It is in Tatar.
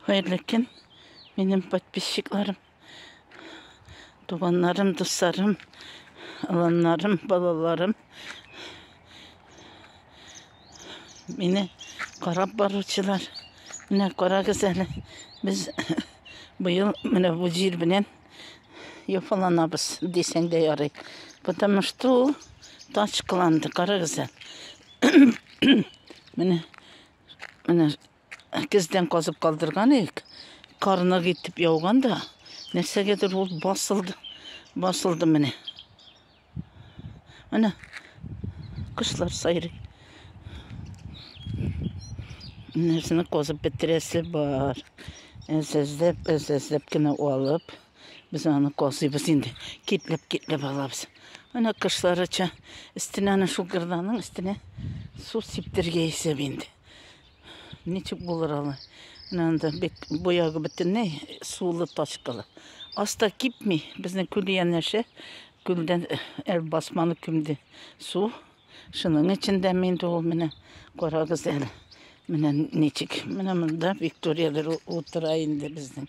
Хәерле көн, минем подписчикларым, туганнарым, дусларым, аланнарым, балаларым. Мине карап баручылар. Менә карагыз әле, без быел менә бу җир белән яфаланабыз дисәң дә ярый. Потому что ул тачкаланды, карагыз әле. Менә менә Көздән казып калдырган идек. Кар нык итеп яуган да, нәрсәгәдер ул басылды. Басылды менә. Менә кошлар сайрый. Нәрсәне казып бетерәсе бар. Әз-әзләп, әз-әзләп кенә алып, без аны казыйбыз инде. Китләп-китләп алабыз. Менә кышларыча өстенә әнә шул гырданың өстенә су сиптерергә исәп инде. Ничек булыр алай? Менә анда бик бу ягы бөтенләй сулы тачкалы. Аста кипми. Безнең күл янәшә. Күлдән әр басманы күмде су. Шуның эчендә инде ул менә карагыз әле. Менә ничек. Менә монда Викторияләр утыра инде безнең.